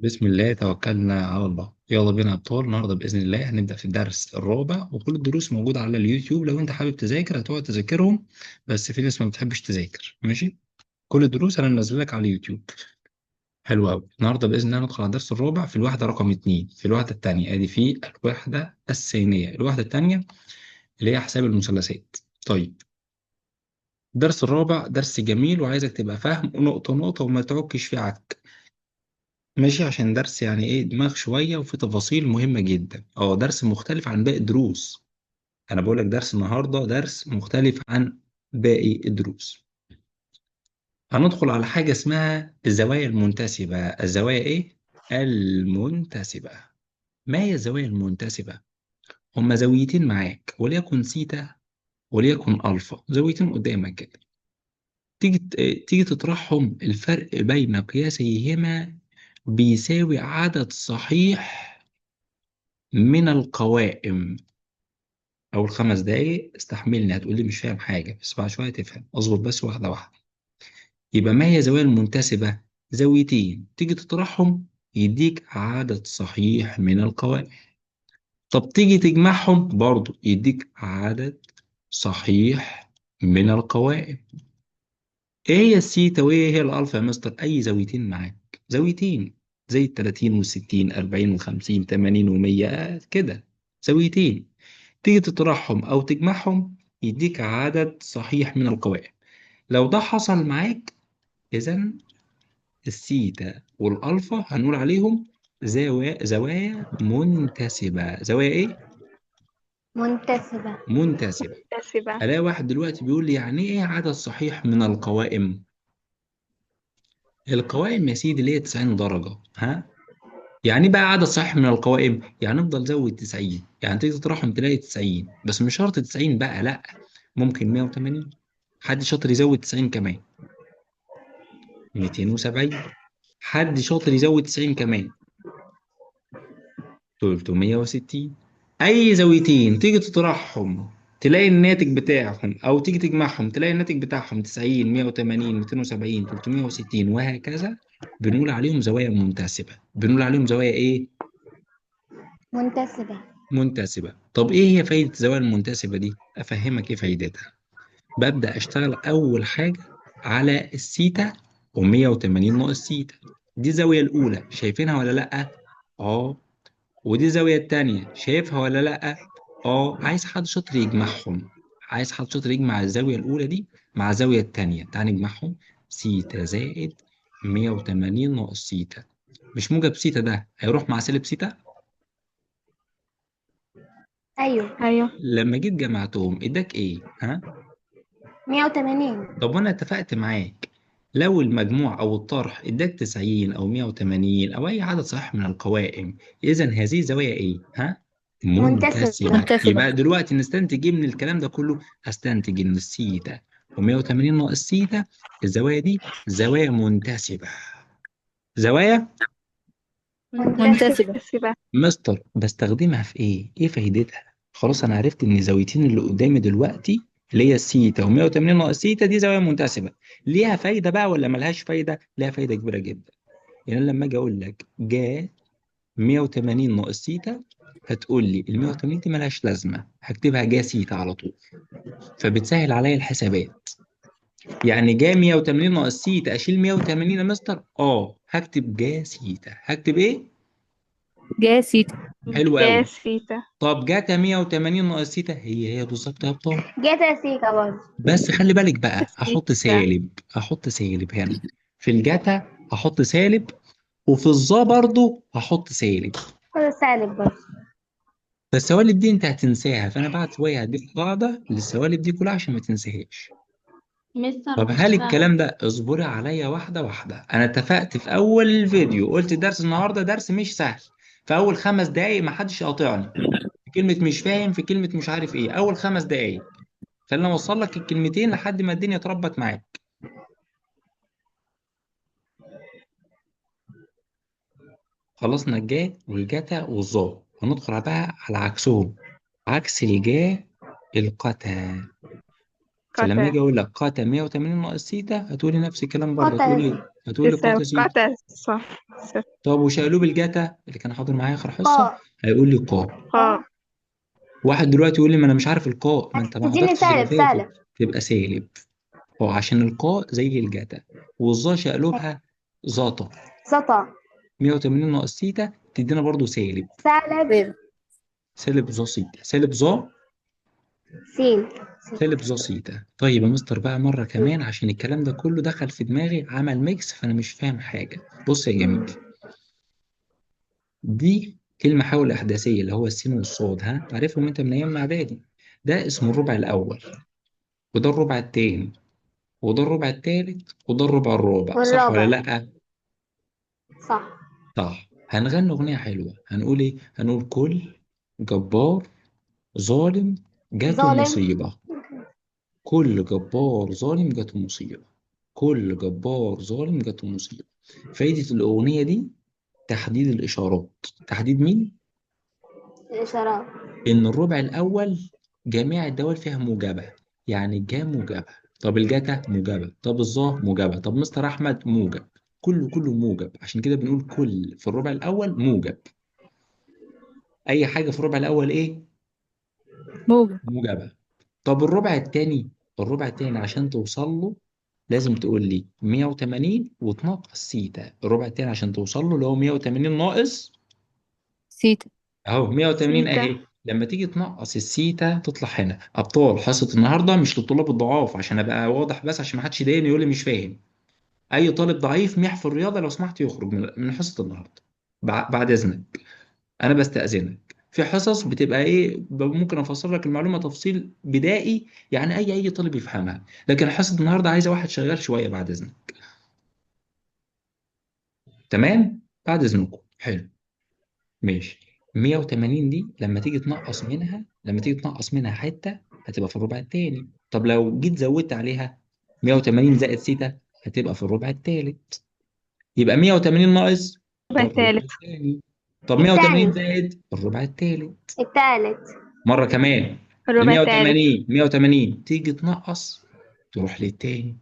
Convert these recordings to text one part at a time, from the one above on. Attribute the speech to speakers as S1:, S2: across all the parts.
S1: بسم الله توكلنا على الله. يلا بينا يا ابطال. النهارده باذن الله هنبدا في الدرس الرابع، وكل الدروس موجودة على اليوتيوب. لو انت حابب تذاكر هتقعد تذاكرهم، بس في ناس ما بتحبش تذاكر. ماشي، كل الدروس انا منزل لك على اليوتيوب. حلو قوي. النهارده باذن الله هندخل على الدرس الرابع في الوحدة رقم 2، في الوحدة الثانية. ادي في الوحدة الثانية، الوحدة الثانية اللي هي حساب المثلثات. طيب الدرس الرابع درس جميل، وعايزك تبقى فاهم نقطة نقطة وما تعكش فيه عك. ماشي، عشان درس يعني ايه دماغ شوية وفي تفاصيل مهمة جدا. درس مختلف عن باقي الدروس. انا بقول لك درس النهارده درس مختلف عن باقي الدروس. هندخل على حاجة اسمها الزوايا المنتسبه. الزوايا ايه؟ المنتسبه. ما هي الزوايا المنتسبه؟ هما زاويتين معاك، وليكن سيتا وليكن الفا، زاويتين قدامك كده. تيجي تطرحهم، الفرق بين قياسيهما بيساوي عدد صحيح من القوائم. أول 5 دقايق استحملني، هتقولي مش فاهم حاجة، بس بعد شوية تفهم. اصبر بس واحدة واحدة. يبقى ما هي زوايا المنتسبة؟ زاويتين تيجي تطرحهم يديك عدد صحيح من القوائم. طب تيجي تجمعهم برضو يديك عدد صحيح من القوائم. ايه هي السيتا وايه هي الالفا يا مستر؟ اي زاويتين معاك، زاويتين زي ال 30 وال 60، 40 وال 50، 80 و 100 كده، زاويتين تيجي تطرحهم او تجمعهم يديك عدد صحيح من القوائم. لو ده حصل معاك، اذا السيتا والالفا هنقول عليهم زوايا منتسبه. زوايا ايه؟
S2: منتسبه.
S1: منتسبه.
S3: منتسبة.
S1: الاقي واحد دلوقتي بيقول لي يعني ايه عدد صحيح من القوائم؟ القوائم يا سيدي اللي هي 90 درجة. ها؟ يعني ايه بقى عدد صحيح من القوائم؟ يعني افضل زود 90، يعني تيجي تطرحهم تلاقي 90، بس مش شرط 90 بقى، لا ممكن 180. حد شاطر يزود 90 كمان، 270. حد شاطر يزود 90 كمان، 360. اي زاويتين تيجي تطرحهم تلاقي الناتج بتاعهم، او تيجي تجمعهم تلاقي الناتج بتاعهم 90، 180، 270، 360 وهكذا. بنقول عليهم زوايا منتسبة. بنقول عليهم زوايا ايه؟
S2: منتسبة.
S1: منتسبة. طب ايه هي فايدة الزوايا المنتسبة دي؟ افهمك ايه فايدتها. ببدأ اشتغل اول حاجة على السيتا و180 ناقص سيتا. دي الزاوية الأولى، شايفينها ولا لأ؟ ودي الزاوية التانية، شايفها ولا لأ؟ عايز حد شاطر يجمعهم. عايز حد شاطر يجمع الزاوية الأولى دي مع الزاوية التانية. تعال نجمعهم. سيتا زائد 180 ناقص سيتا. مش موجب سيتا ده هيروح مع سالب سيتا؟
S2: أيوه.
S3: أيوه.
S1: لما جيت جمعتهم اداك إيه؟ ها؟
S2: 180.
S1: طب وأنا اتفقت معاك لو المجموع أو الطرح اداك 90 أو 180 أو أي عدد صحيح من القوائم، إذا هذه زوايا إيه؟ ها؟
S2: منتسبة.
S1: منتسبة.
S4: منتسبة.
S1: يبقى دلوقتي نستنتج إيه من الكلام ده كله؟ هستنتج إن السيتا و180 ناقص سيتا الزوايا دي زوايا منتسبة. زوايا
S2: منتسبة.
S3: منتسبة.
S1: مستر بستخدمها في إيه؟ إيه فايدتها؟ خلاص أنا عرفت إن الزاويتين اللي قدامي دلوقتي اللي هي السيتا و180 ناقص سيتا دي زوايا منتسبة. ليها فايدة بقى ولا ملهاش فايدة؟ ليها فايدة كبيرة جدا. يعني لما أجي أقول لك جا 180 ناقص سيتا، هتقول لي ال 180 دي ملهاش لازمة، هكتبها جا سيتا على طول. فبتسهل عليا الحسابات. يعني جا 180 ناقص سيتا أشيل 180 يا مستر؟ هكتب جا سيتا. هكتب إيه؟
S4: جا سيتا.
S1: حلو
S3: جا
S1: قوي.
S3: سيتا.
S1: طب جاتا 180 ناقص سيتا هي هي بالظبط يا ابطال.
S2: جاتا سيتا برضه.
S1: بس خلي بالك بقى، هحط
S3: سيتا.
S1: سالب، هحط سالب هنا في الجاتا، هحط سالب، وفي الظا برضه هحط سالب.
S2: هذا سالب برضه.
S1: فالسوالب دي انت هتنساها، فانا بعد شوية هديك قاعدة للسوالب دي كلها عشان ما تنساهاش.
S5: مستر
S1: طب
S5: مش
S1: هل
S5: فاهم.
S1: الكلام ده؟ اصبري عليا واحدة واحدة. انا اتفقت في اول الفيديو، قلت درس النهارده درس مش سهل، في اول 5 دقايق ما حدش يقاطعني في كلمة مش فاهم، في كلمة مش عارف ايه. اول 5 دقايق خلينا اوصل لك الكلمتين لحد ما الدنيا تربط معاك. خلصنا الجا والجتا والظا، هندخل بقى على عكسهم، عكس الجا القتا. فلما
S3: قتا.
S1: اجي اقول لك قتا 180 ناقص سيتا، هتقولي نفس الكلام برضه،
S2: قتا سيتا.
S1: هتقولي
S3: تساوي
S1: قتا سيتا.
S3: قتا، صح. ست.
S1: طب وشقلوب الجتا اللي كان حاضر معايا اخر حصة
S2: قاء.
S1: هيقول لي قاء.
S3: قاء.
S1: واحد دلوقتي يقول لي ما انا مش عارف القاء، ما انت ما
S2: هتديني
S1: حضرتش اللي
S2: سالب
S1: فاتت.
S2: سالب.
S1: تبقى سالب. هو عشان القاء زي الجتا، والظا شقلوبها ظاطا.
S2: زطا.
S1: 180 ناقص سيتا تدينا برضو سالب.
S2: سالب.
S4: سالب.
S1: سالب ظا سيتا، سالب ظا
S2: سين.
S1: سالب ظا سيتا. طيب يا مستر بقى مرة كمان عشان الكلام ده كله دخل في دماغي عمل mix فأنا مش فاهم حاجة. بص يا جميل، دي كلمة حول إحداثية اللي هو السين والصاد، ها عارفهم أنت من أيام إعدادي. ده اسمه الربع الأول، وده الربع التاني، وده الربع التالت، وده الربع الرابع، صح ولا
S2: والرابع.
S1: لأ؟
S2: صح.
S1: صح. هنغني أغنية حلوة، هنقول إيه؟ هنقول كل جبار ظالم جاته
S2: ظالم.
S1: مصيبة. كل جبار ظالم جاته مصيبة. كل جبار ظالم جاته مصيبة. فايدة الأغنية دي تحديد الإشارات. تحديد مين؟
S2: الإشارات.
S1: إن الربع الأول جميع الدول فيها موجبة، يعني الجا موجبة، طب الجتا موجبة، طب الظا موجبة، طب مستر أحمد موجب، كله موجب. عشان كده بنقول كل في الربع الأول موجب. أي حاجة في الربع الأول إيه؟
S4: موجب.
S1: موجبة. طب الربع التاني، الربع التاني عشان توصل له لازم تقول لي 180 وتنقص سيتا. الربع التاني عشان توصل له اللي هو 180 ناقص
S4: سيتا.
S1: اهو 180
S3: سيتا.
S1: اهي. لما تيجي تنقص السيتا تطلع هنا. ابطال حصة النهارده مش للطلاب الضعاف عشان ابقى واضح، بس عشان ما حدش يضايقني يقول لي مش فاهم. اي طالب ضعيف ميح في الرياضة لو سمحت يخرج من حصة النهارده بعد اذنك، انا بستأذنك. في حصص بتبقى ايه، ممكن افسر لك المعلومة تفصيل بدائي، يعني اي طالب يفهمها، لكن حصة النهارده عايزه واحد شغال شوية بعد اذنك. تمام؟ بعد اذنكم. حلو ماشي. 180 دي لما تيجي تنقص منها، لما تيجي تنقص منها حتة هتبقى في الربع الثاني. طب لو جيت زودت عليها 180 زائد سيتا هتبقى في الربع الثالث. يبقى 180 ناقص
S3: الربع
S1: ده الربع
S3: الثالث.
S1: الثاني. طب 180
S2: الثاني.
S1: زائد الربع الثالث.
S2: الثالث.
S1: مرة كمان. ال
S3: الربع الثالث.
S1: 180 180 تيجي تنقص تروح للتاني،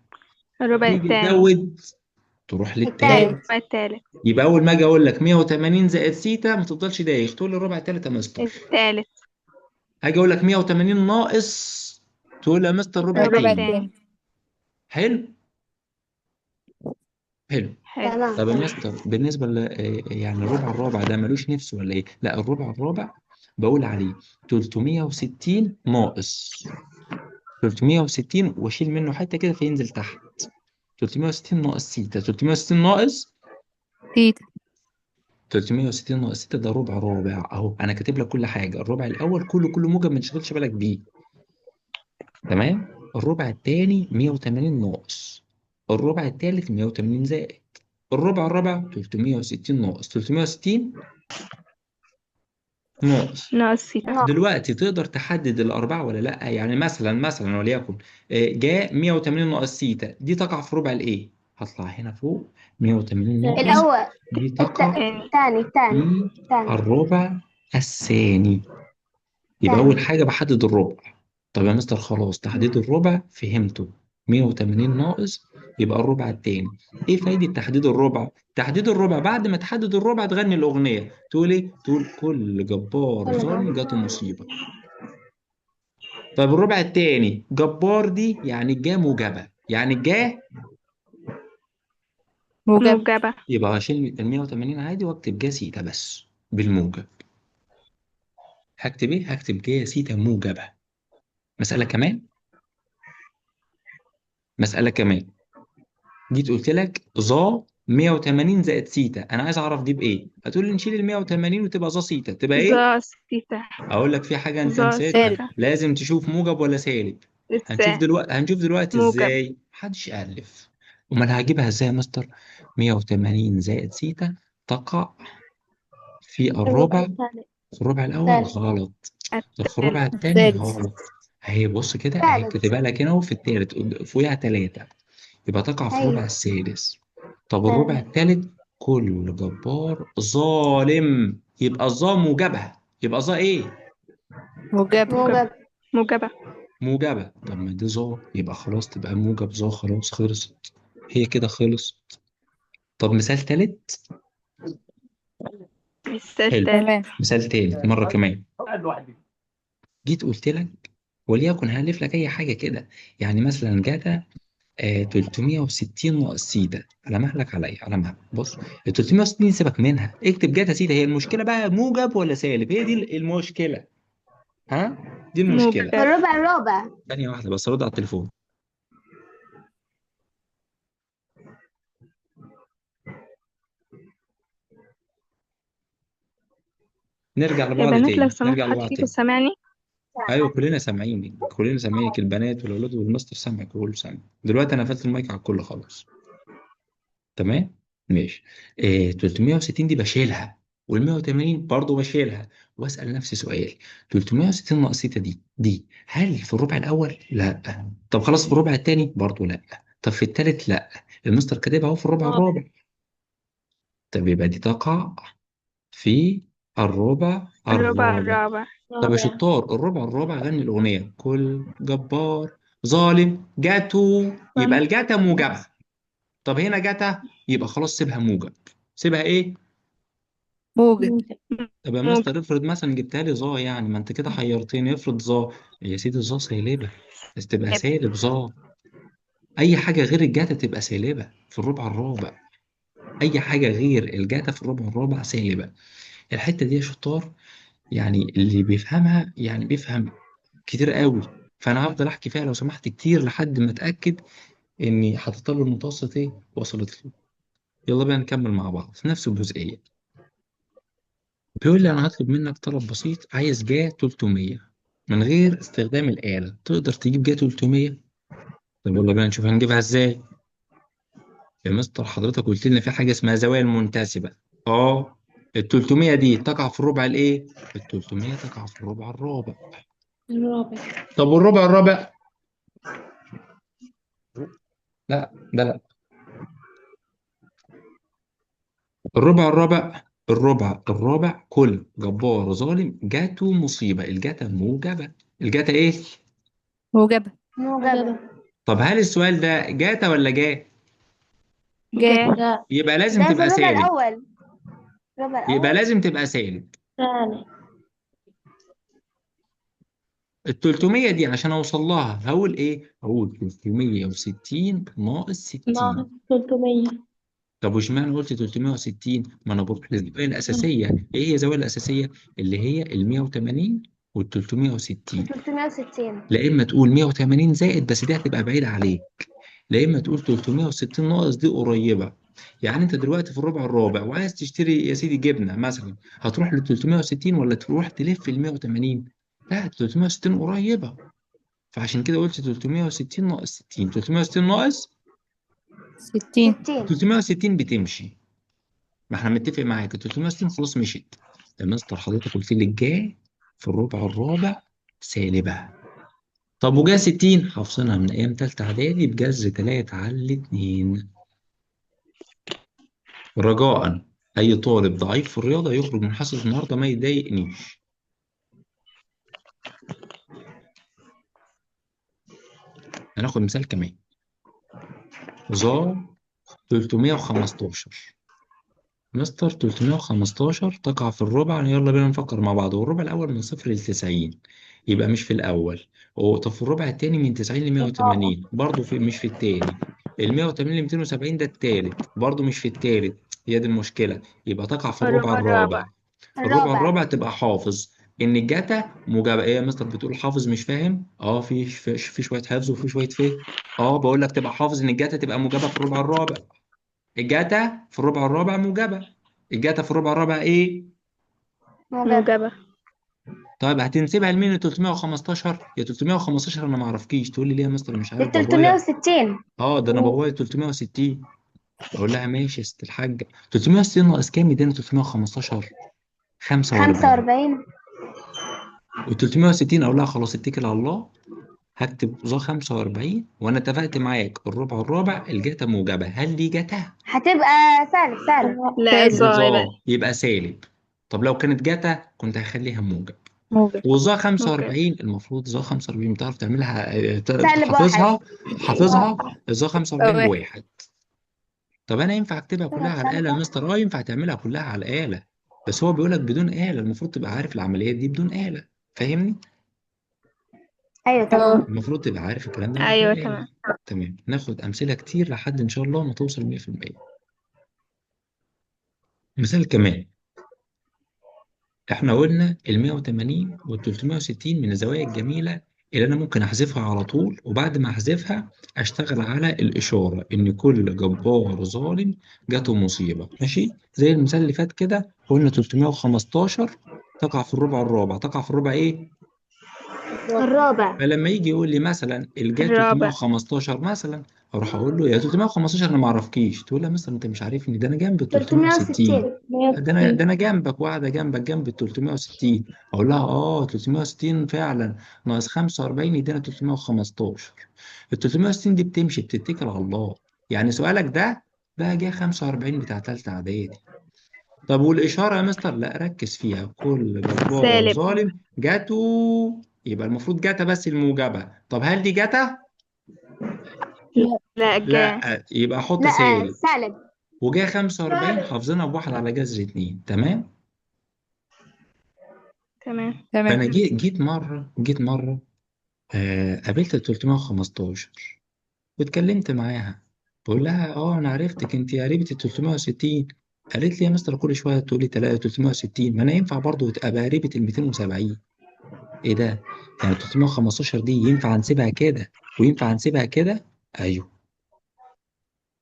S3: الربع
S1: تيجي
S3: الثاني.
S1: تزود تروح للتالت.
S2: الثالث.
S3: الربع الثالث.
S1: يبقى اول ما اجي اقول لك 180 زائد سيتا ما تفضلش دايخ، تقول لي الربع الثالث يا مستر.
S3: الثالث.
S1: اجي اقول لك 180 ناقص، تقول لي يا مستر ربع
S3: الربع
S4: الربع
S1: تاني.
S3: الثاني.
S4: التاني.
S1: حلو حلو.
S3: حلو.
S2: تمام
S1: طب يا
S2: تمام.
S1: مستر بالنسبة ل يعني الربع الرابع ده ملوش نفس ولا ايه؟ لا، الربع الرابع بقول عليه 360 ناقص 360 واشيل منه حتة كده فينزل تحت. 360 ناقص سيتا، 360 ناقص
S4: سيتا.
S1: 360 ناقص سيتا، ده ربع رابع اهو. انا كاتب لك كل حاجة. الربع الاول كله موجب، ما تشغلش بالك بيه. تمام. الربع الثاني 180 ناقص، الربع الثالث 180 زائد، الربع الرابع 360 ناقص 360 ناقص.
S3: ناقص سيتا.
S2: ناقص.
S1: دلوقتي تقدر تحدد الأربعة ولا لأ؟ يعني مثلا وليكن جاء 180 ناقص سيتا دي تقع في ربع الإيه؟ هطلع هنا فوق 180 ناقص
S2: الأول.
S1: دي تقع
S3: الثاني.
S2: الثاني. الثاني.
S1: في
S2: الثاني.
S1: الربع الثاني. يبقى أول
S2: الثاني.
S1: حاجة بحدد الربع. طب يا مستر خلاص تحديد الربع فهمته، 180 ناقص يبقى الربع الثاني. ايه فايدة تحديد الربع؟ تحديد الربع بعد ما تحدد الربع تغني الأغنية، تقول ايه؟ تقول كل جبار
S2: كل
S1: ظالم
S2: جبار.
S1: جاته مصيبة. طب الربع الثاني جبار دي يعني الجا موجبة، يعني الجا
S4: موجب.
S3: موجبة.
S1: يبقى هشيل ال 180 عادي واكتب جا سيتا بس بالموجب. هكتب ايه؟ هكتب جا سيتا موجبة. مسألة كمان، مسألة كمان. جيت قلت لك ظا 180 زائد سيتا، انا عايز اعرف دي بايه؟ هتقول لي نشيل ال 180 وتبقى ظا سيتا، تبقى ايه؟
S3: ظا سيتا.
S1: اقول لك في حاجة انت
S3: ظا
S1: نسيتها،
S4: سالب.
S3: سيتا.
S1: لازم تشوف موجب ولا سالب. هنشوف
S3: لسه.
S1: دلوقتي، هنشوف دلوقتي
S3: موجب.
S1: ازاي. محدش يألف. امال هجيبها ازاي يا مستر؟ 180 زائد سيتا تقع في
S2: الربع
S1: الربع،
S2: الثالث.
S1: في الربع الاول
S2: الثالث.
S1: غلط، طب في الربع
S3: الثالث.
S1: الثاني
S4: الثالث.
S1: غلط. اهي بص كده اهي
S2: الثالث.
S1: كاتبها لك هنا، وفي الثالث فوقيها 3، يبقى تقع في الربع
S2: أيوه.
S1: السادس. طب الربع
S2: الثالث.
S1: الثالث كل جبار ظالم، يبقى ظا موجبة، يبقى ظا ايه؟
S4: موجب.
S3: موجبة.
S2: موجب.
S3: موجبة.
S1: موجبة. طب ما دي ظا، يبقى خلاص تبقى موجب ظا، خلاص خلصت، هي كده خلصت. طب مثال ثالث،
S3: مثال
S1: حلو.
S3: تالت.
S4: تمام.
S1: مثال تالت مرة كمان، جيت قلت لك وليكن هالف لك اي حاجة كده، يعني مثلا جاتا 360 ناقص سيتا. على مهلك عليا، على مهلك. بص، ال 360 سيبك منها، اكتب جاتا سيتا. هي المشكلة بقى موجب ولا سالب؟ هي دي المشكلة. ها، دي المشكلة.
S3: موجب.
S2: الربع الرابع.
S1: ثانية واحدة بس، رد على التليفون. نرجع
S3: يا
S1: لبعض
S3: بنات لو
S1: تاني،
S3: سمحت
S1: نرجع
S3: حد
S1: لبعض
S3: فيكم
S1: تاني.
S3: سامعني؟
S1: ايوه كلنا سامعينك، كلنا سامعينك، البنات والاولاد والماستر سامعك وكله سامع. دلوقتي انا قفلت المايك على الكل خلاص. تمام ماشي. 360 دي بشيلها، وال 180 برضه بشيلها، واسال نفسي سؤال: 360 ناقص سيتا دي هل في الربع الاول؟ لا. طب خلاص في الربع الثاني؟ برضه لا. طب في الثالث؟ لا. المستر كاتبها اهو في الربع الرابع. طب يبقى دي تقع في الربع
S3: الربع
S1: الرابع.
S3: الرابع.
S1: طب يا شطار، الربع الرابع غني الأغنية كل جبار ظالم جاتو، يبقى الجاتا موجبة. طب هنا جاتا، يبقى خلاص سيبها موجب. سيبها إيه؟
S4: موجب.
S1: طب يا
S3: موجب.
S1: مستر افرض مثلا جبتها لي ظا، يعني ما انت كده حيرتني. افرض ظا، يا سيدي الظا سالبة، بس تبقى سالب ظا. أي حاجة غير الجاتا تبقى سالبة في الربع الرابع. أي حاجة غير الجاتا في الربع الرابع سالبة. الحتة دي يا شطار يعني اللي بيفهمها يعني بيفهم كتير قوي، فانا هفضل احكي فيها لو سمحت كتير لحد ما اتاكد اني حطيت له المتوسط ايه وصلت له. يلا بقى نكمل مع بعض في نفس الجزئية. بيقول لي انا هطلب منك طلب بسيط، عايز جا 300 من غير استخدام الاله، تقدر تجيب جا 300؟ طب يلا بينا نشوف هنجيبها ازاي. يا مستر حضرتك قلت لنا في حاجة اسمها زوايا المنتسبه. ال 300 دي تقع في الربع الايه؟ ال 300 تقع في الربع الرابع.
S5: الرابع.
S1: طب والربع الرابع؟ لا ده لا. الربع الرابع، الربع الرابع كل جبار ظالم جاته مصيبة. الجاتا موجبه. الجاتا ايه؟
S4: موجبة.
S2: موجبة.
S1: طب هل السؤال ده جاتا ولا جا؟
S4: جا.
S5: جا.
S1: يبقى لازم
S2: ده في
S1: تبقى
S2: الربع
S1: سالب.
S2: الأول. الربع
S1: يبقى
S2: الأول.
S1: لازم تبقى سالب.
S5: سالب.
S1: ال 300 دي عشان اوصل لها هقول ايه؟ هقول 360 ناقص 60.
S5: ناقص 300.
S1: طب واشمعنى قلت 360؟ ما انا بروح للزاويه الاساسية، ايه هي الزاوية الاساسية؟ اللي هي ال 180 وال 360.
S2: 360.
S1: لا اما تقول 180 زائد، بس دي هتبقى بعيدة عليك، لا اما تقول 360 ناقص، دي قريبه. يعني انت دلوقتي في الربع الرابع وعايز تشتري يا سيدي جبنه مثلا، هتروح لل 360 ولا تروح تلف ال 180؟ لا، 360 قريبه، فعشان كده قلت 360 ناقص 60. 360 ناقص
S4: 60.
S2: 60.
S1: 360 بتمشي، ما احنا متفق معاك 360 خلاص مشيت. يا مستر حضرتك قلت لي الجا في الربع الرابع سالبه. طب وجا 60 حافظينها من ايام تالتة اعدادي بجذر 3 على 2. رجاء اي طالب ضعيف في الرياضة يخرج من حصة النهارده ما يضايقنيش. هناخد مثال كمان. ظا 315. مستر 315 تقع في الربع، يلا بينا نفكر مع بعض. والربع الأول من 0 ل 90 يبقى مش في الأول. طب في الربع الثاني من 90 ل 180 برضه في، مش في الثاني. ال 180 ل 270 ده الثالث برضه مش في الثالث. هي دي المشكلة، يبقى تقع في الربع
S3: الربع
S1: الرابع.
S3: الرابع.
S1: الربع
S2: الرابع.
S1: الرابع تبقى حافظ إن الجاتا موجبة. إيه يا مستر بتقول حافظ مش فاهم؟ في شوية حفظ وفي شوية فهم. بقول لك تبقى حافظ إن الجاتا تبقى موجبة في الربع الرابع. الجاتا في الربع الرابع موجبة. الجاتا في الربع الرابع إيه؟
S2: موجبة.
S3: موجبة.
S1: طيب هتنسبها لمين ال 315؟ يا 315 أنا ما أعرفكيش، تقول لي ليه يا مستر مش عارف
S2: ال
S1: بابايا؟
S2: 360.
S1: ده أنا بابايا 360. أقول لها ماشي يا ست الحاجة، 360 ناقص كام يدينا 315؟ 45.
S2: 45.
S1: وال 360 أقول لها خلاص اتكل على الله، هكتب ظا 45، وأنا اتفقت معاك الربع الرابع الجاتا موجبة. هل دي جاتا؟
S2: هتبقى سالب. سالب.
S3: لا،
S4: سالب.
S3: ظا يبقى
S1: ظا يبقى سالب. طب لو كانت جاتا كنت هخليها موجب.
S4: موجب.
S1: وظا 45 المفروض ظا 45 بتعرف تعملها،
S2: سالب واحد.
S1: حافظها ظا 45
S4: واحد.
S1: بواحد. طب انا ينفع اكتبها كلها على
S2: سالب
S1: الاله يا
S2: واحد.
S1: مستر؟ ينفع تعملها كلها على الاله. بس هو بيقول لك بدون آلة، المفروض تبقى عارف العمليات دي بدون آلة، فاهمني؟
S2: ايوه تمام.
S4: اه.
S1: المفروض تبقى عارف الكلام ده من
S3: ايوه
S1: غير آلة.
S3: تمام.
S1: تمام، ناخد أمثلة كتير لحد إن شاء الله ما توصل 100%. مثال كمان، احنا قلنا ال 180 وال 360 من الزوايا الجميلة اللي أنا ممكن أحذفها على طول، وبعد ما أحذفها أشتغل على الإشارة إن كل جبار ظالم جاته مصيبة. ماشي، زي المثال اللي فات كده، قلنا 315 تقع في الربع الرابع، تقع في الربع إيه؟
S2: الرابع.
S1: فلما يجي يقول لي مثلا الجا
S3: الرابع.
S1: 315 مثلا، اروح اقول له يا 315 انا ما اعرفكيش، تقول لي مثلا انت مش عارفني، ده انا جنب ال 360،
S2: 360.
S1: ده انا ده انا جنبك، واحدة جنبك جنب ال 360. اقول لها اه 360 فعلا، ناقص 45 يدينا 315. ال 360 دي بتمشي، بتتكل على الله. يعني سؤالك ده بقى جه 45 بتاع ثالثة اعدادي. طب والإشارة يا مستر؟ لا ركز فيها، كل جبار
S3: سالب.
S1: ظالم جاته، يبقى المفروض جاتا بس الموجبة. طب هل دي جاتا؟
S4: لا.
S3: لا جا.
S1: لا، يبقى حط
S2: لا
S1: سالب.
S2: سالب.
S1: وجا 45 حافظينها بواحد على جذر 2. تمام؟
S3: تمام.
S4: تمام.
S1: فأنا جيت مرة قابلت ال 315 واتكلمت معاها، بقول لها اه انا عرفتك انت قريبة ال 360. قالت لي يا مستر كل شوية تقولي 360، ما انا ينفع برضه ابقى قريبة ال 270. ايه ده؟ يعني 315 دي ينفع نسيبها كده وينفع نسيبها كده؟ ايوه.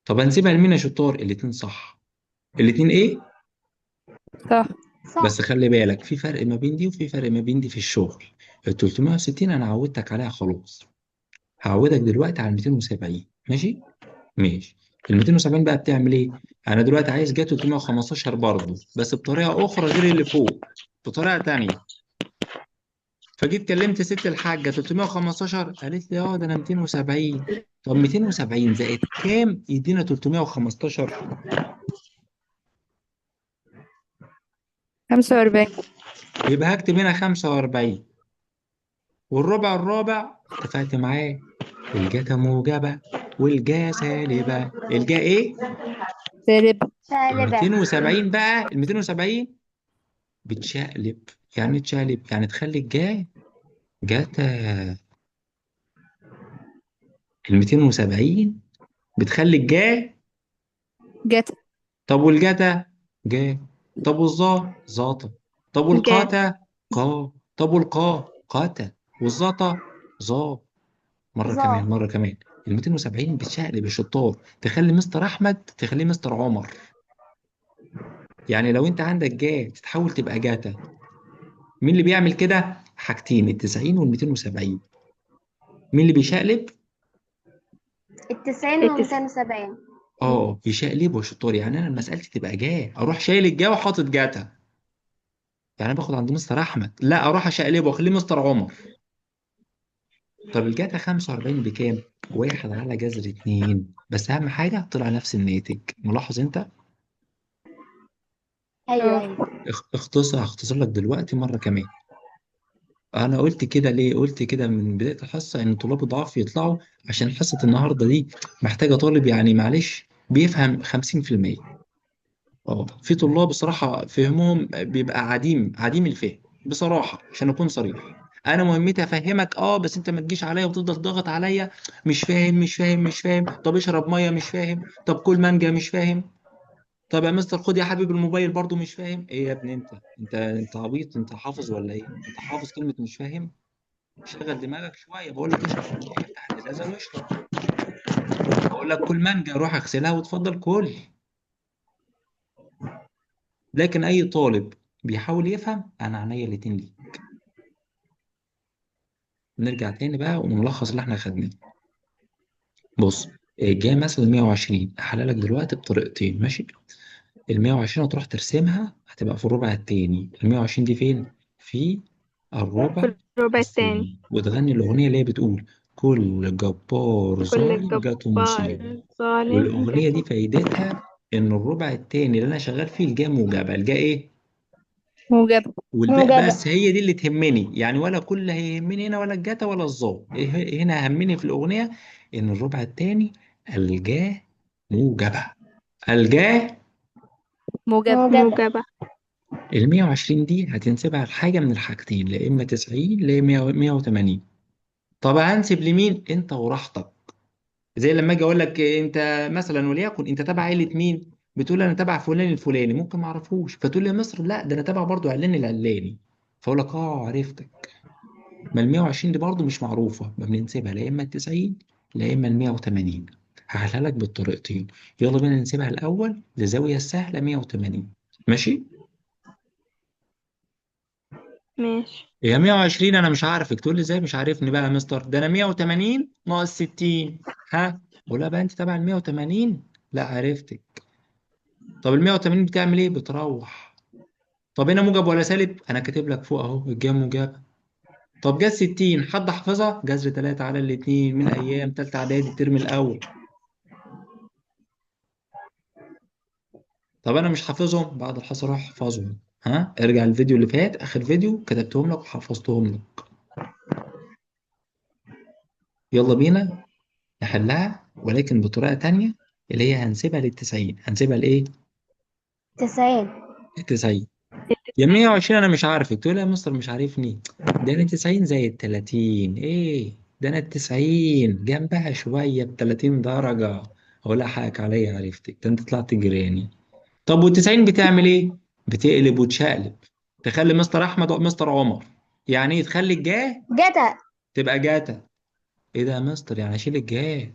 S1: طب هنسيبها لمين يا شطار؟ الاتنين صح. الاتنين ايه؟
S4: صح.
S2: صح.
S1: بس خلي بالك في فرق ما بين دي وفي فرق ما بين دي في الشغل. ال 360 انا عودتك عليها خلاص، هعودك دلوقتي على ال 270. ماشي؟ ماشي. ال 270 بقى بتعمل ايه؟ انا دلوقتي عايز جا 315 برضه، بس بطريقة اخرى غير اللي فوق، بطريقة تانية. فجيت كلمت ست الحاجة 315، قالت لي اه ده انا 270. طب 270 زائد كام يدينا 315؟
S4: 45.
S1: يبقى هكتب هنا 45، والربع الرابع اتفقت معاه، الجاتا موجبة والجا سالبة. الجا ايه؟
S4: سالب.
S2: سالبة.
S1: 270 بقى، ال 270 بتشقلب. يعني تشقلب يعني تخلي الجا جاتا. ال 270 بتخلي الجا
S4: جت.
S1: طب والجاتا جا. طب والظا ظاتا. طب
S3: جا.
S1: والقاتا قا. طب والقا قاتا. والظاتا ظا. مرة
S2: ظا.
S1: كمان، مرة كمان. ال 270 بتشقلب الشطار، تخلي مستر أحمد تخليه مستر عمر. يعني لو أنت عندك جا تتحول تبقى جاتا. مين اللي بيعمل كده؟ حاجتين، ال 90 وال 270. مين اللي بيشقلب؟
S2: التسعين
S3: التس-
S2: وميتين وسبعين.
S1: اه بيشقلبوا يا شطار. يعني انا مسألتي تبقى جا، اروح شايل الجا وحاطط جاتا. يعني انا باخد عند مستر احمد، لا اروح اشقلبه واخليه مستر عمر. طب الجاتا 45 بكام؟ واحد على جذر 2. بس اهم حاجة طلع نفس الناتج. ملاحظ انت؟
S2: ايوه
S4: اه.
S2: ايوه.
S1: اختصر، هختصر لك دلوقتي مرة كمان. انا قلت كده ليه؟ قلت كده من بداية الحصة ان طلاب الضعاف يطلعوا، عشان حصة النهارده دي محتاجه طالب يعني معلش بيفهم 50%. في طلاب بصراحة فهمهم بيبقى عديم، عديم الفهم بصراحة، عشان اكون صريح. انا مهمتي افهمك، بس انت ما تجيش عليا وتفضل تضغط عليا، مش فاهم مش فاهم مش فاهم، طب اشرب مية مش فاهم، طب كل مانجا مش فاهم، طب يا مستر خد يا حبيبي الموبايل برضو مش فاهم. ايه يا ابني انت انت عبيط، انت حافظ ولا ايه؟ انت حافظ كلمة مش فاهم؟ شغل دماغك شوية. بقول لك اشرب مية، افتح الازازه واشرب. بقول لك كل مانجا، روح اغسلها وتفضل كل. لكن اي طالب بيحاول يفهم، انا عينيا الاتنين ليه. نرجع تاني بقى ونلخص اللي احنا خدناه. بص، جاي مثلا 120، احللك دلوقتي بطريقتين. ماشي، ال 120 هتروح ترسمها، هتبقى في الربع التاني. ال 120 دي فين؟ في الربع
S3: في الربع التاني.
S1: الثاني. وتغني الاغنية اللي هي بتقول كل جبار
S3: كل
S1: ظالم جاته مصيبة.
S3: جبار ظالم
S1: والاغنية دي
S3: جاته.
S1: فايدتها ان الربع التاني اللي انا شغال فيه الجا موجبه، الجا ايه؟
S4: موجبة.
S1: والباقي
S2: موجبة.
S1: بس هي دي اللي تهمني يعني، ولا كل هيهمني هنا ولا الجاتا ولا الظا. هنا همني في الاغنية ان الربع التاني الجا موجبه، الجا
S4: موجبة.
S2: موجبة.
S3: موجبة.
S1: ال 120 دي هتنسبها لحاجة من الحاجتين، لا اما 90 لا اما 180. طب هنسب لمين؟ انت وراحتك. زي لما اجي اقول لك انت مثلا وليكن انت تبع عيله مين؟ بتقول انا تبع فلان الفلاني، ممكن ما اعرفوش، فتقول لي يا مصر لا ده انا تبع برضو علان العلاني، فاقول لك اه عرفتك. ما ال 120 دي برضو مش معروفة، ما بننسبها لا اما ال 90 لا اما ال 180. هحلها لك بالطريقتين. يلا بينا ننسبها الاول لزاويه السهلة 180. ماشي؟
S3: ماشي.
S1: يا 120 انا مش عارفك، تقول لي ازاي مش عارفني بقى يا مستر؟ ده انا 180 ناقص 60. ها، اقول لها بقى انت تبع ال 180؟ لا عرفتك. طب ال 180 بتعمل ايه؟ بتروح. طب هنا موجب ولا سالب؟ انا كاتب لك فوق اهو الجام موجب. طب جت 60 حد حافظها؟ جذر 3 على الاثنين من ايام ثالثة اعدادي الترم الاول. طب انا مش حافظهم، بعد الحصة روح احفظهم. ها، ارجع الفيديو اللي فات اخر فيديو كتبتهم لك وحفظتهم لك. يلا بينا نحلها ولكن بطريقة تانية اللي هي هنسيبها لل90. هنسيبها لايه؟
S2: 90.
S1: 90. يا 120 انا مش عارفك، تقول لي يا مستر مش عارفني، ده انا 90 زي 30، ايه ده انا 90 جنبها شوية ب 30 درجه. اقول لها حقك عليا عرفتك، ده انت طلعت جيراني. طب وال90 بتعمل ايه؟ بتقلب وتشقلب، تخلي مستر احمد مستر عمر. يعني ايه تخلي الجاه؟
S2: جتا.
S1: تبقى جاتا. ايه ده يا مستر؟ يعني اشيل الجاه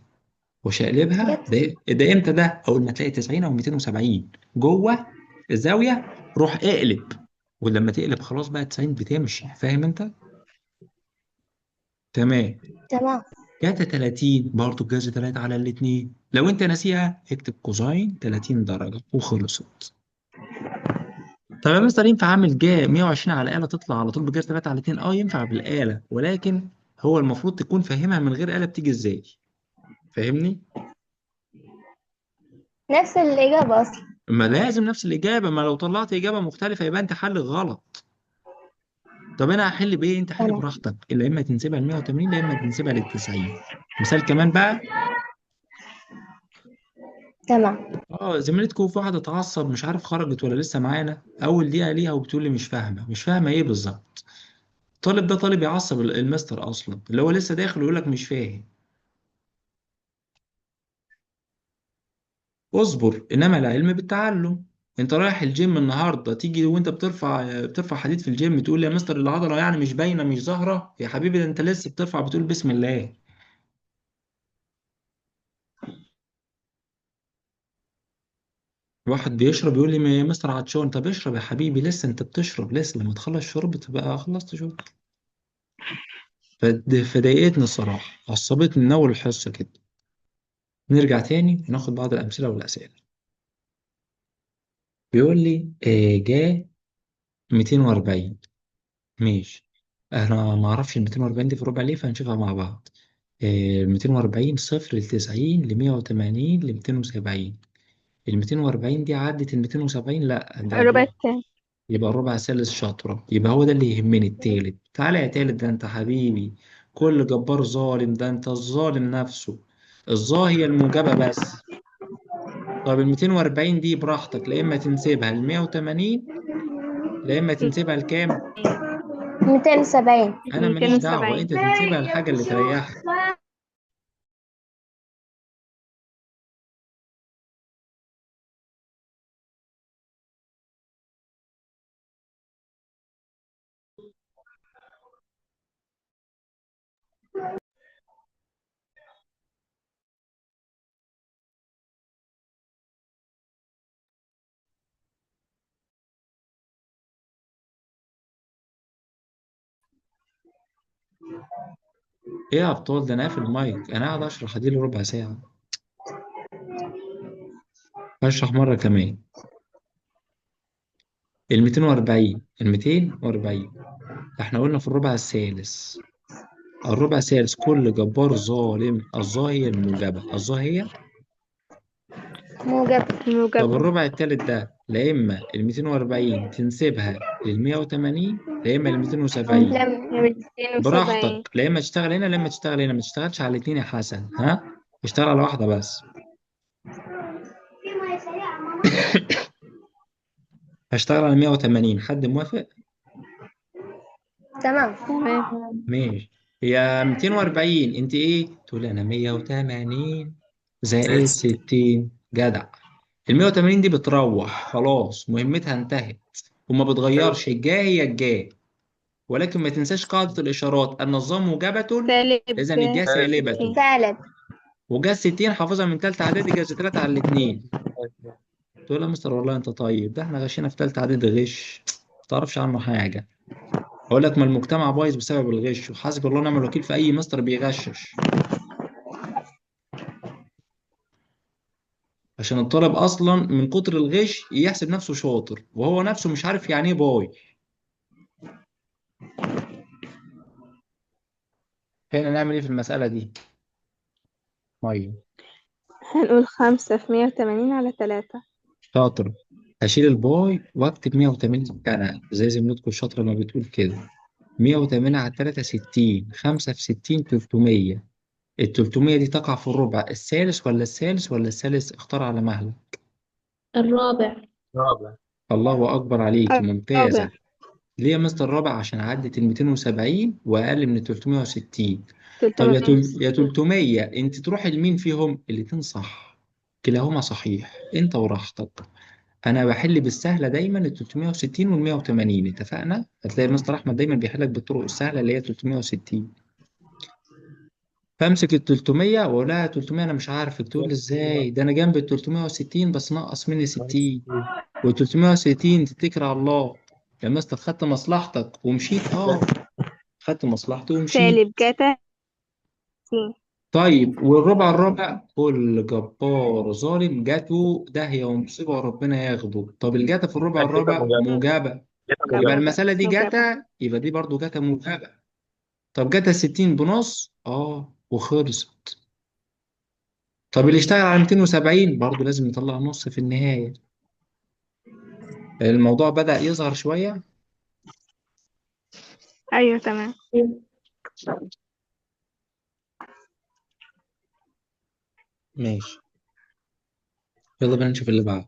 S1: وشقلبها؟
S2: جتا.
S1: ده امتى ده؟ اول ما تلاقي 90 او 270 جوه الزاوية روح اقلب، ولما تقلب خلاص بقى 90 بتمشي. فاهم انت؟ تمام.
S2: تمام.
S1: جاتا 30 برضه الجذر 3 على الاثنين، لو انت ناسيها اكتب cosine 30 درجه وخلصت. طب يا مستر ينفع اعمل جا 120 على آلة تطلع على طول بجذر 3 على 2؟ اه ينفع بالآلة، ولكن هو المفروض تكون فاهمها من غير آلة بتيجي ازاي. فاهمني؟
S2: نفس الإجابة أصلا.
S1: ما لازم نفس الإجابة، ما لو طلعت إجابة مختلفة يبقى أنت حل غلط. طب أنا هحل بإيه؟ أنت حل
S2: تمام.
S1: براحتك، يا إما تنسبها ل 180 يا إما تنسبها لل 90. مثال كمان بقى.
S2: تمام.
S1: اه زميلتكم في واحدة اتعصب مش عارف خرجت ولا لسه معانا، أول دقيقة ليها وبتقول لي مش فاهمة، مش فاهمة إيه بالظبط؟ الطالب ده طالب يعصب المستر أصلا، اللي هو لسه داخل ويقول لك مش فاهم. اصبر، انما العلم بالتعلم. انت رايح الجيم النهارده تيجي وانت بترفع حديد في الجيم تقول لي يا مستر العضلة يعني مش باينة مش ظاهره، يا حبيبي ده انت لسه بترفع بتقول بسم الله. واحد بيشرب يقول لي يا مستر عطشان، طب اشرب يا حبيبي لسه انت بتشرب، لسه لما تخلص شرب تبقى خلصت شرب. فضايقتني الصراحة، عصبتني من اول الحصة كده. نرجع تاني وناخد بعض الامثلة والاسئلة. بيقول لي جا 240. ماشي، انا ما اعرفش ال 240 دي في ربع ليه، فهنشوفها مع بعض. 240 صفر ل 90 ل 180 ل 270. ال 240 دي عدت ال 270؟ لا ده
S3: الربع التاني.
S1: يبقى الربع ثالث شاطرة، يبقى هو ده اللي يهمني التالت. تعالى يا تالت، ده انت حبيبي، كل جبار ظالم، ده انت الظالم نفسه. الظا هي الموجبة بس. طب ال 240 دي براحتك، لا اما تنسبها ل 180 لا اما تنسبها لكام؟
S2: 270.
S1: انا ماليش دعوة،
S3: 270.
S1: انت تنسبها للحاجة اللي تريحك. ايه يا ابطال، ده انا قافل المايك، انا قاعد اشرح اديله ربع ساعة. هشرح مرة كمان. ال 240، ال 240 احنا قلنا في الربع الثالث. الربع الثالث كل جبار ظالم، الظا هي الموجبة، الظا هي
S2: موجبة.
S1: طب
S3: الموجبة.
S1: الربع الثالث ده لا اما ال 240 تنسبها لل 180 لا اما لل 270.
S2: لا.
S3: 270.
S1: براحتك، لا اما تشتغل هنا لا اما تشتغل هنا، ما تشتغلش على الاثنين يا حسن، ها اشتغل على واحدة بس. هشتغل على 180. حد موافق؟
S2: تمام.
S3: تمام.
S1: ماشي. هي 240، انت ايه؟ تقول انا 180 زائد 60. جدع. ال 180 دي بتروح خلاص، مهمتها انتهت وما بتغيرش، الجاي هي الجاي. ولكن ما تنساش قاعدة الإشارات، النظام موجبة،
S3: سالب
S1: إذا الجا سالبة.
S3: 60.
S2: سالب.
S1: وجا 60 حافظها من تالتة إعدادي، جا 3 على الاتنين. تقول يا مستر والله أنت طيب، ده احنا غشينا في تالتة إعدادي غش، ما تعرفش عنه حاجة. أقول لك ما المجتمع بايظ بسبب الغش، وحسبي الله ونعم الوكيل في أي مستر بيغشش، عشان الطالب أصلا من كتر الغش يحسب نفسه شاطر وهو نفسه مش عارف يعني إيه باي. هنا نعمل إيه في المسألة دي؟ مية.
S3: هنقول 5 في 180 على 3.
S1: شاطر. هشيل الباي واكتب 180 مكانها زي زميلتكم الشاطرة ما بتقول كده. 180 على 3 60، 5 في 60 300. ال 300 دي تقع في الربع الثالث ولا الثالث ولا الثالث؟ اختار على مهلك.
S5: الرابع.
S6: رابع.
S1: الله أكبر عليك، ممتازة.
S3: الرابع.
S1: ليه يا مستر الرابع؟ عشان عدت ال 270 وأقل من ال 360. طب يا
S3: 360.
S1: 300 أنت تروحي لمين فيهم؟ الاتنين صح، كلاهما صحيح، أنت وراحتك. أنا بحل بالسهلة دايما ال 360 وال 180، اتفقنا؟ هتلاقي مستر أحمد دايما بيحلك بالطرق السهلة اللي هي 360. فامسك ال 300 واقول لها 300 انا مش عارف، تقول لي ازاي؟ ده انا جنب ال 360 بس نقص مني 60، وال 360 تتكر على الله. يا مستر خدت مصلحتك ومشيت. خدت مصلحتي ومشيت.
S3: سالب جتا 60.
S1: طيب والربع الرابع، كل جبار ظالم جاته داهية ومصيبة وربنا ياخده. طب الجاتا في الربع
S6: جاتا
S1: الرابع
S6: موجبة.
S1: موجبة.
S6: جاتا
S1: يبقى
S6: موجبة.
S1: المسألة دي
S3: موجبة.
S1: جاتا، يبقى دي برضو جاتا موجبة. طب جاتا 60 بنص، وخلصت. طب اللي اشتغل على 270 برضو لازم يطلع نص في النهاية. الموضوع بدأ يظهر شوية.
S3: أيوة تمام.
S1: ماشي، يلا بينا نشوف اللي بعده.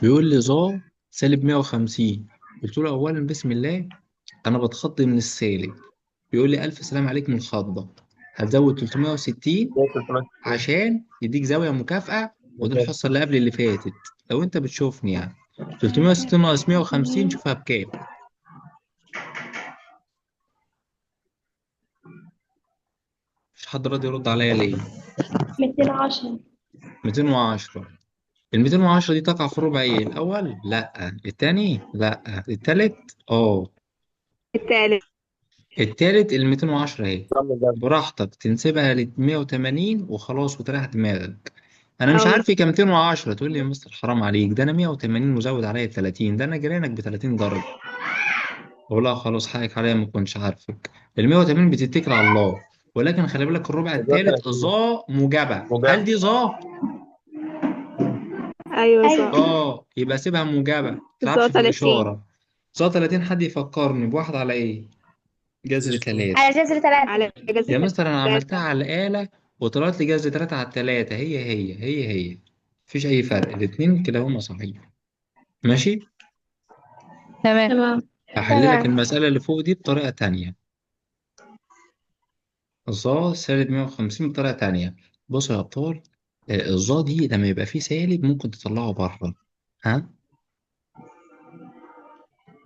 S1: بيقول لي ظا سالب 150. قلت له أولا بسم الله أنا بتخض من السالب. بيقول لي ألف سلام عليك من الخضة، هتزود 360 عشان يديك زاوية مكافأة، ودي الحصة اللي قبل اللي فاتت لو أنت بتشوفني يعني. 360 ناقص 150 شوفها بكام. مش حد راضي يرد عليا ليه؟
S5: 210.
S1: 210. ال 210 دي تقع في الربع ايه؟ الأول؟ لأ. التاني؟ لأ. التالت؟
S3: التالت.
S1: التالت ال 210 اهي. براحتك تنسبها ل 180 وخلاص وتريح دماغك. أنا مش عارف ايه كام 210، تقول لي يا مستر حرام عليك، ده أنا 180 مزود عليا 30، ده أنا جيرانك ب 30 درجة. أقول لها خلاص حقك عليا ما كنتش عارفك. ال 180 بتتكل على الله، ولكن خلي بالك الربع التالت ظا موجبة. هل دي ظا؟
S3: أيوة ظا.
S1: يبقى سيبها موجبة، ما تلعبش في
S3: ظا 30.
S1: الإشارة. ظا 30 حد يفكرني بواحد على إيه؟ جذر 3.
S2: على جذر 3.
S3: على جذر
S1: يا مستر أنا
S3: 3.
S1: عملتها على الآلة وطلعت لي جذر 3 على 3، هي هي هي هي، مفيش أي فرق، الاتنين كلاهما صحيح. ماشي؟
S4: تمام.
S5: تمام.
S1: هحل لك
S2: تمام.
S1: المسألة اللي فوق دي بطريقة تانية. ظا سالب 150 بطريقة تانية. بصوا يا أبطال، الظا دي لما يبقى فيه سالب ممكن تطلعه بره، ها؟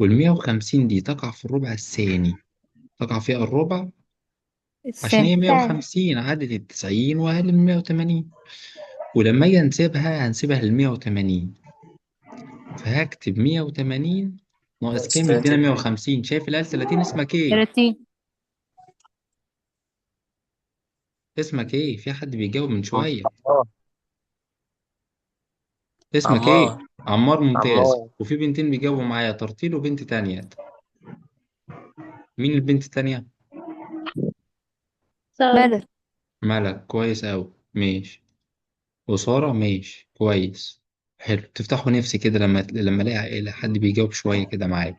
S1: وال 150 دي تقع في الربع الثاني، تقع فيها الربع عشان هي
S4: الثاني.
S1: 150 عدت ال 90 وأقل من 180، ولما أجي أنسبها هنسيبها لل 180، فهكتب 180 ناقص كام يدينا 150. شايف الآلة 30 اسمك إيه؟
S4: 30.
S1: اسمك إيه؟ في حد بيجاوب من شوية.
S6: عمار.
S1: اسمك إيه؟
S6: عمار.
S1: عمار، ممتاز.
S6: عمار.
S1: وفي بنتين بيجاوبوا معايا، ترتيل وبنت تانية. مين البنت التانية؟
S5: سارة.
S4: ملك.
S1: ملك، كويس أوي، ماشي. وسارة، ماشي، كويس، حلو. تفتحوا نفسي كده لما الاقي حد بيجاوب شوية كده معايا.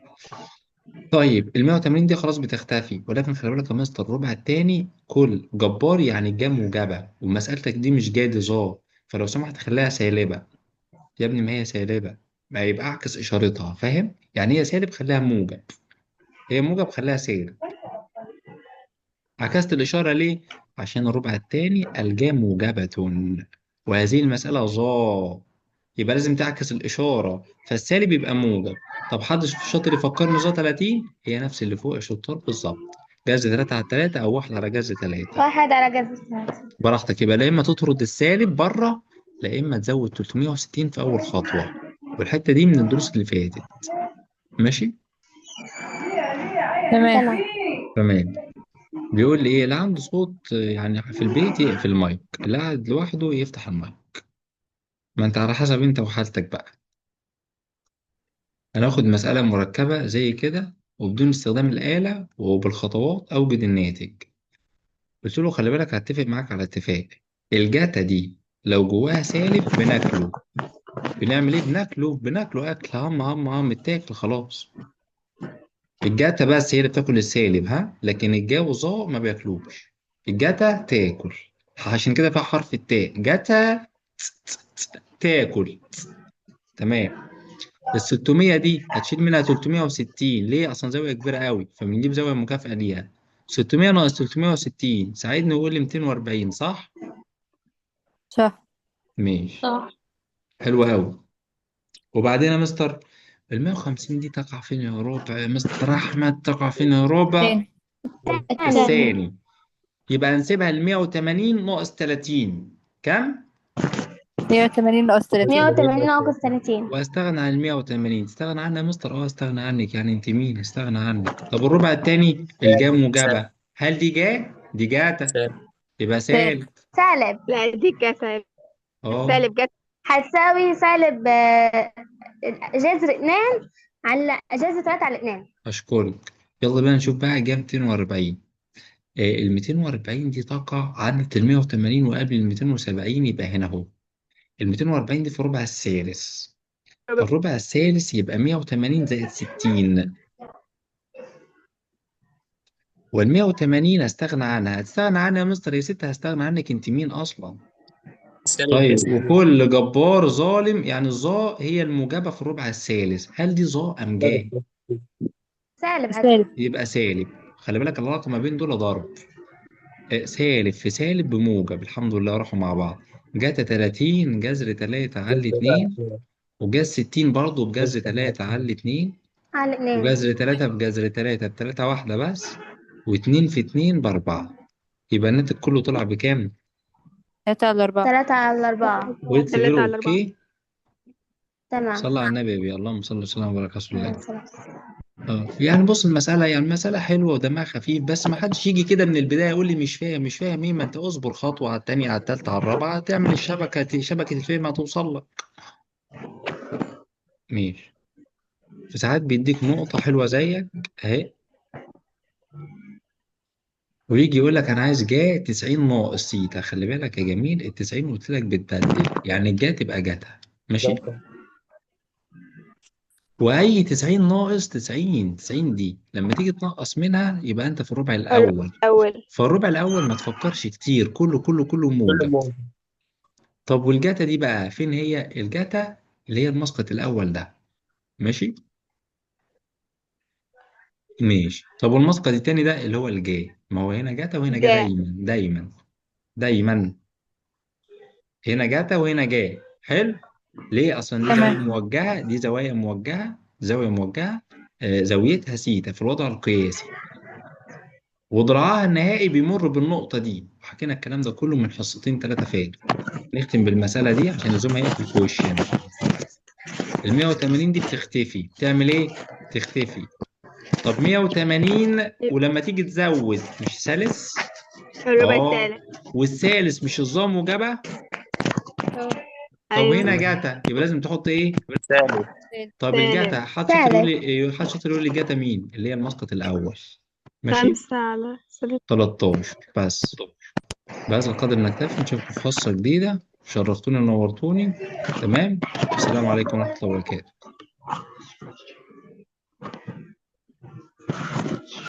S1: طيب ال 180 دي خلاص بتختفي، ولكن خلي بالك يا مستر الربع التاني كل جبار يعني جا موجبة، ومسألتك دي مش جاية ظا، فلو سمحت خليها سالبة. يا ابني ما هي سالبة، ما يبقى اعكس اشارتها، فاهم؟ يعني هي سالب خليها موجب، هي موجب خليها سالب. عكست الإشارة ليه؟ عشان الربع الثاني الجا موجبة، وهذه المسألة ظا، يبقى لازم تعكس الإشارة، فالسالب يبقى موجب. طب حد شاطر يفكرني ظا 30؟ هي نفس اللي فوق يا شطار بالظبط، جذر 3 على 3 أو 1 على جذر 3.
S2: 1 على جذر 3.
S1: براحتك، يبقى لا إما تطرد السالب بره، لا إما تزود 360 في أول خطوة، والحتة دي من الدروس اللي فاتت. ماشي؟
S4: تمام.
S2: تمام.
S1: تمام. بيقول لي ايه؟ اللي عنده صوت يعني في البيت يقفل المايك، اللي قاعد لوحده يفتح المايك. ما انت على حسب انت وحالتك بقى. هناخد مسألة مركبة زي كده وبدون استخدام الآلة وبالخطوات أوجد الناتج. قلت له خلي بالك هتفق معاك على اتفاق، الجاتا دي لو جواها سالب بناكله، بنعمل ايه؟ بناكله، بناكله اكل، هم هم هم اتاكل خلاص. الجاتا بس هي اللي بتاكل السالب، ها، لكن الجا والظا ما بياكلوش. الجاتا تاكل، عشان كده فيها حرف التاء، جاتا تاكل. تمام. ال 600 دي هتشيل منها 360، ليه؟ اصلا زاوية كبيرة قوي، فبنجيب زاوية مكافئه ليها. 600 ناقص 360 ساعدني وقول لي 240، صح؟
S4: صح.
S1: ماشي.
S5: صح.
S1: حلو قوي. وبعدين يا مستر ال 150 دي تقع فين يا ربع؟ يا مستر احمد تقع فين يا ربع؟
S4: تاني.
S2: الثاني.
S1: الثاني. يبقى نسيبها ل 180 ناقص 30، كم؟
S4: 180 ناقص 30.
S2: 180 ناقص 30.
S1: واستغنى عن ال 180. استغنى عنها يا مستر؟ اه استغنى عنك، يعني انت مين؟ استغنى عنك. طب الربع الثاني الجا موجبه، هل دي جا؟ دي جاتا، يبقى سالب.
S2: سالب.
S3: لا دي جاتا.
S1: اه
S3: سالب جاتا.
S2: هتساوي سالب جذر 2 على جذر 3 على 2.
S1: اشكرك. يلا بقى نشوف بقى جا 240. ال 240 دي تقع عند ال 180 وقبل ال 270، يبقى هنا اهو. ال 240 دي في الربع الثالث، الربع الثالث يبقى 180 زائد 60، وال 180 هستغنى عنها. هتستغنى عنها يا مستر يا ست؟ هستغنى عنك انت مين اصلا؟ طيب وكل جبار ظالم، يعني الظا هي الموجبة في الربع الثالث، هل دي ظا ام جا؟
S2: سالب.
S4: سالب.
S1: يبقى سالب. خلي بالك العلاقة ما بين دول ضرب، سالب في سالب بموجب، الحمد لله راحوا مع بعض. جاتا 30 جذر 3 على 2، وجذر 60 برضه بجذر 3 على 2،
S2: على 2،
S1: وجذر 3 بجذر 3 بتلاتة واحدة بس، و2 في 2 ب4، يبقى الناتج كله طلع بكام؟
S4: 3 على 4.
S2: 3 على 4.
S1: ويتس
S3: 3
S1: فيري
S3: على 4.
S1: okay.
S2: تمام.
S1: صلى على النبي يا بي، اللهم صل وسلم وبارك على رسول الله. يعني بص المسألة، يعني المسألة حلوة ودمها خفيف، بس ما حدش يجي كده من البداية يقول لي مش فاهم مش فاهم ايه. ما انت اصبر خطوة على التانية على التالتة على الرابعة، تعمل الشبكة، شبكة الفهم هتوصل لك. ماشي. في ساعات بيديك نقطة حلوة زيك اهي، ويجي يقول لك انا عايز جا 90 ناقص سيتا. خلي بالك يا جميل، ال 90 قلت لك بتبدل، يعني الجا تبقى جاتا، ماشي؟ واي 90 ناقص 90، 90 دي لما تيجي تنقص منها يبقى انت في الربع الاول.
S3: الأول.
S1: فالربع الاول ما تفكرش كتير، كله كله كله موجب. طب والجاتا دي بقى فين هي؟ الجاتا اللي هي المسقط الاول ده، ماشي؟ ماشي. طب والمسقط التاني ده اللي هو الجا، ما هو هنا جاتا وهنا جا،
S3: جا.
S1: دايما دايما دايما هنا جاتا وهنا جا. حلو. ليه؟ اصلا دي زاوية
S4: تمام.
S1: موجهة، دي زوايا موجهة، زاوية موجهة، زاويتها سيتا في الوضع القياسي، وذراعها النهائي بيمر بالنقطة دي. وحكينا الكلام ده كله من حصتين 3 فاتوا. نختم بالمسألة دي عشان الزوم هيقفل في وشنا. ال 180 دي بتختفي، بتعمل ايه؟ تختفي. طب 180 ولما تيجي تزود مش ثالث؟
S3: الربع الثالث.
S1: والثالث مش الظا موجبة؟ طب
S3: أيوة.
S1: هنا جاتا، يبقى لازم تحط ايه؟
S6: سالب.
S1: طب
S3: سالب.
S1: الجاتا حد شاطر يقول لي إيه؟ حد شاطر يقول لي جاتا مين؟ اللي هي المسقط الأول. ماشي؟
S3: 5 على سالب
S1: 13 بس. بهذا القدر نكتفي، نشوفكم في حصة جديدة. شرفتوني ونورتوني. تمام؟ السلام عليكم ورحمة الله وبركاته.